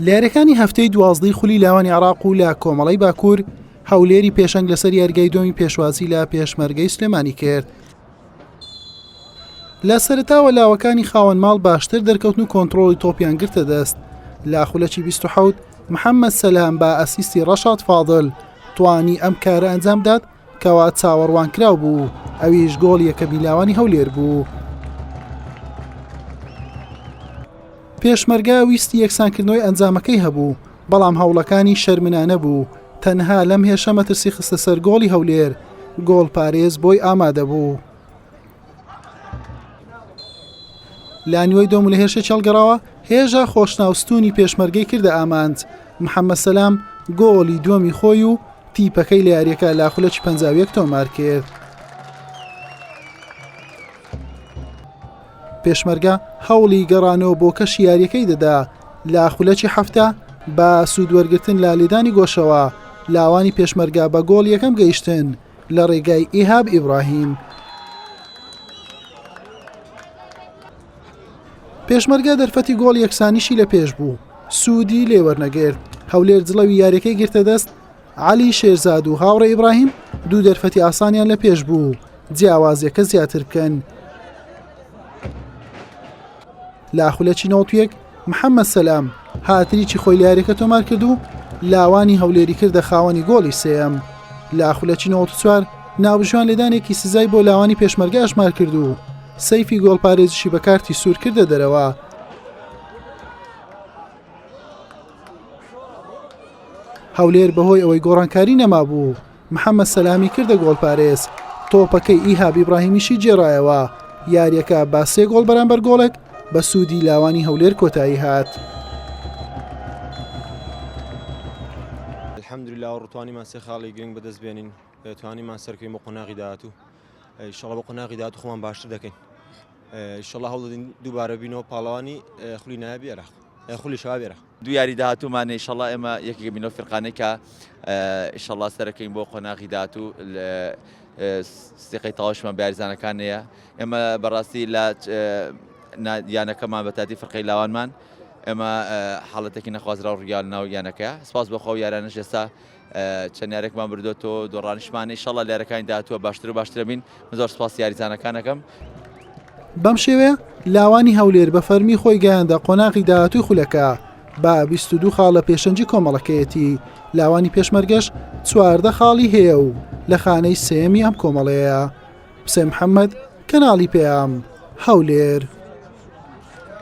لە یاریەکانی هەفتەی دوازدەی خولی لاوانی عراق و لە کۆمەڵەی باکوور هەولێری پێشەنگ لەسەر یاریگای دۆمی پێشوازی لە پێشمەرگەی سلێمانی کرد. لە سەرتاوە لاوەکانی خاوەن ماڵ باشتر دەرکەوتن و کۆنتترۆڵی تۆپیان گرتە دەست لە خولەکی 27 محەممەد سەلام بە ئەسیستی ڕەشاد فادل توانی ئەم کارە ئەنجام بدات کەوا چاوەڕوانکراو بوو ئەویش گۆڵ یەکەمی لاوانی هەولێر بوو. پێشمەرگە ویستی یەکسانکردنەوەی ئەنجامەکەی هەبوو، بەڵام هەوڵەکانی شەرمنانە بوو، تەنها لەم هێرشە مەترسی خستە سەر گۆڵی هەولێر، گۆڵپارێز بۆی ئامادەبوو. لە نیوەی دووەم و لە هێرشێکی هەڵگەڕاوە، هێژا خۆشناو ستوونی پێشمەرگەی کردە ئامانج، محەممەد سەلام گۆڵی دووەمی خۆی و تیپەکەی لە یارییەکە لە خولەکی 51 تۆمارکرد. پێشمەرگە هەوڵی گەڕانەوە بۆ کەشی یاریەکەی دەدا لە خولەکی حەفتا بە سوودوەرگتن لە لێدانی گۆشەوە لاوانی پێشمەرگە بە گۆڵ یەکەم گەیشتن لە ڕێگای ئیهاب ئیبراهیم. پێشمەرگە دەرفەتی گۆڵ یەکسانیشی لە پێش بوو سوودی لێوەرنەگرت هەولێر جڵەوی یاریەکەی گرتە دەست عەلی شێرزاد و هاوڕێ ئیبراهیم دوو دەرفەتی ئاسانیان لە پێش بوو جیاوازیەکە زیاتر بکەن. لە خولەکی 91 محەممەد سەلام هاتریکی خۆی لە یاریەکە تۆمار کرد و لاوانی هەولێری کردە خاوەنی گۆڵی سێیەم. لە خولەکی 94 ناوبژیوان لێدانێکی سزای بۆ لاوانی پێشمەرگە ئەژمار کرد و سەیفی گۆڵپارێزیشی بە کارتی سوور کردە دەرەوە. هەولێر بەهۆی ئەوەی گۆڕانکاری نەمابوو محەممەد سەلامی کردە گۆڵپارێز تۆپەکەی ئیهاب ئیبراهیمیشی گێڕایەوە یاریەکە با سێ گۆڵ بەرامبەر گۆڵێک بە سوودی لاوانی هەولێر کۆتایی هات. الحمدلله ڕوتوانیمان سێ خاڵی گرنگ بەدەست بێنین توانیمان سەرکەوین بۆ قۆناغی داهاتوو ئیشەڵا بۆ قۆناغی داهاتوو خۆمان باشتر دەکەین ئیشەڵا هەوڵدەدەین دووبارە بینەوە پاڵەوانی خولی نایابی عێراق خولی شەبابی عێراق. دوو یاری داهاتوومان ئیشەڵا ئێمە یەکێک بین لەو فیرقانەی کە ئیشەڵا سەرەکەین بۆ قۆناغی داهاتوو سیقەی تەواوشمان بە یاریزانەکان هەیە ئێمە بەڕاستی لە یانەکەمان بە تاتی فرقەی لاوانمان ئێمە حاڵەتێکی نەخوازراو ڕوویان ناو یانەکە سپاس بەخوا و یارانەش ئێستا چەند یارێکمان بردۆتەوە دۆڕانیشمان ئیشەڵا لە یارەکانی داهاتووە باشتر و باشترە بین من زۆر سپاسی یاریزانەکان ئەکەم. بەم شێوەیە لاوانی هەولێر بە فەرمی خۆی گەیاندە قۆناغی داهاتووی خولەکە بە 22 خاڵ لە پێشەنگی کۆمەڵەکەیەتی، لاوانی پێشمەرگەش 14 خاڵی هەیە و لە خانەی سێیەمی ئەم کۆمەڵەیە. حوسێن محەممەد، کەناڵی پەیام، هەولێر.